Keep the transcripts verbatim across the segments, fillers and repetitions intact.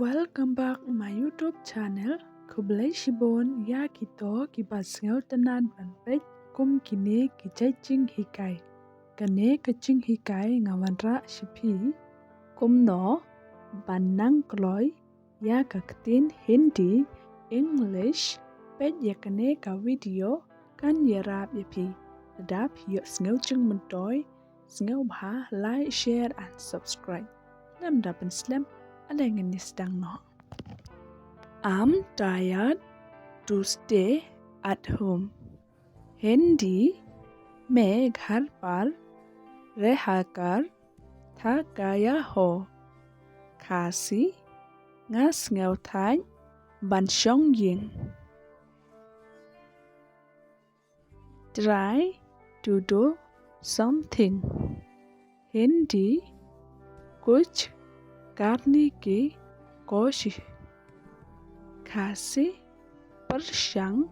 Welcome back my YouTube channel. Khublei shibun ïa kito kiba sngewtynnad ban peit kum kine ki jait jinghikai. Kane ka jinghikai nga wanrah sha phi kumno ban nang kloi ïa ka ktien Hindi, English. Peit ïa kane ka video kan ïarap ïa phi. Lada phi ïohsngew jingmyntoi, sngewbha like, share and subscribe. Ngam da pynslem, ale ngin ïa sdang noh. I'm tired to stay at home. Hindi, मैं घर पर रहकर थक गया हूँ. Khasi, nga sngewthait ban shong ïing. Try to do something. Hindi, कुछ करने की कोशिश. Khasi, pyrshang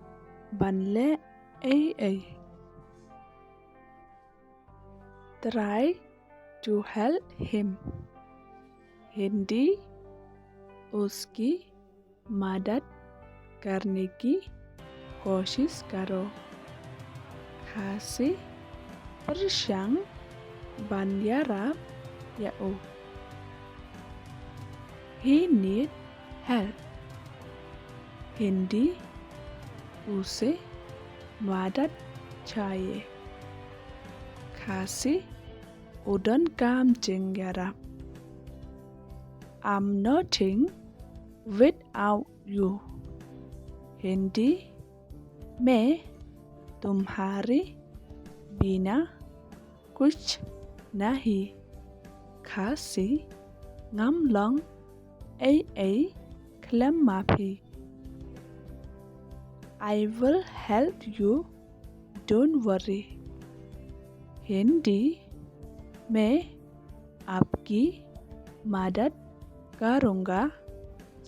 ban leh ei ei. Try to help him. Hindi, उसकी मदद करने की कोशिश करो. Khasi, pyrshang ban ïarap ïa u. He need help. Hindi, उसे मदद चाहिए. Khasi, u donkam jingïarap. I'm nothing without you. Hindi, मैं तुम्हारे बिना कुछ नहीं. Khasi, ngam long ei ei khlem ma phi. I will help you, don't worry. Hindi, मैं आपकी मदद करूँगा,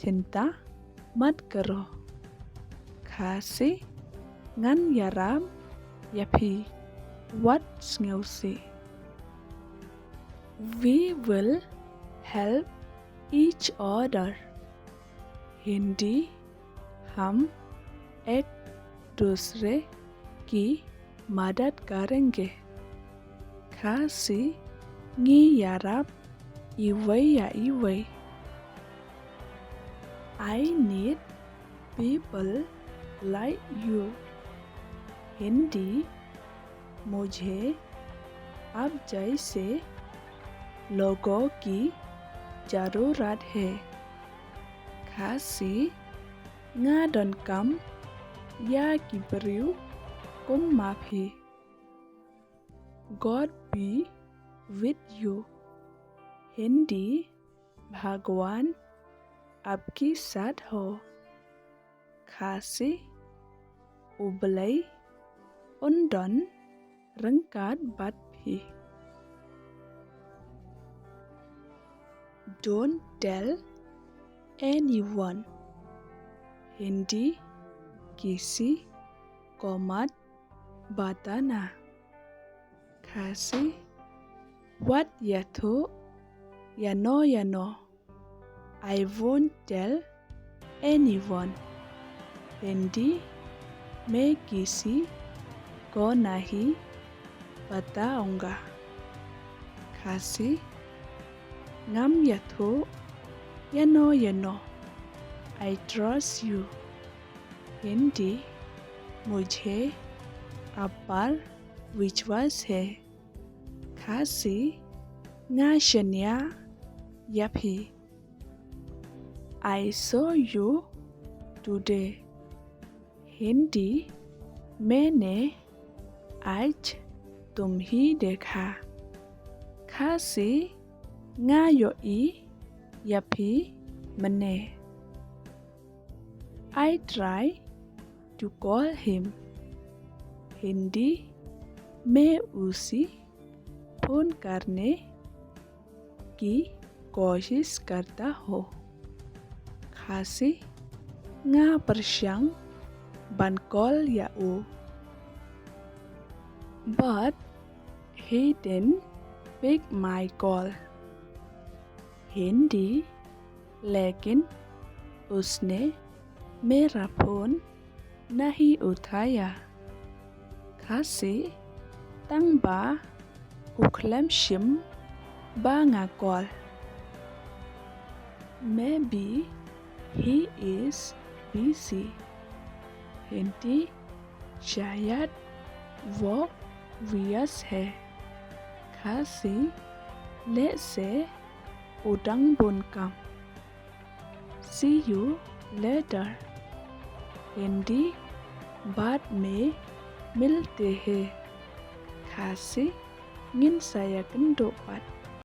चिंता मत करो. Khasi, ngan ïarap ïa phi, wat sngewsih. We will help each other. Hindi, हम एक दूसरे की मदद करेंगे. Khasi, ngi ïarap iwei ïa iwei. I need people like you. Hindi, मुझे आप जैसे लोगों की जरूरत है. Khasi, nga donkam ïa ki briew kum ma phi. God be with you. Hindi, भगवान आपके साथ हो. Khasi, U Blei un don ryngkat bad phi. Don't tell anyone. Hindi, किसी को मत बताना. Khasi, wat ïathuh ïano ïano. I won't tell anyone. Hindi, मैं किसी को नहीं बताऊंगा. Khasi, ngam ïathuh ïano ïano. I trust you. Hindi, मुझे आप पर विश्वास है. Khasi, nga shaniah ïa phi. I saw you today. Hindi, मैंने आज तुम्हें देखा. Khasi, nga ïohi ïa phi mynne. I try to call him. Hindi, मैं उसे फोन करने की कोशिश करता हूँ. Khasi, nga pyrshang ban call ïa u. But he didn't pick my call. Hindi, लेकिन उसने मेरा फोन नहीं उठाया। Khasi, tang ba u khlem shim ba nga call. Maybe he is busy. Hindi, शायद वो व्यस्त है। Khasi, lehse u dang bun kam. See you later. Hindi, बाद में मिलते हैं। Khasi, ngin sa ïakynduh pat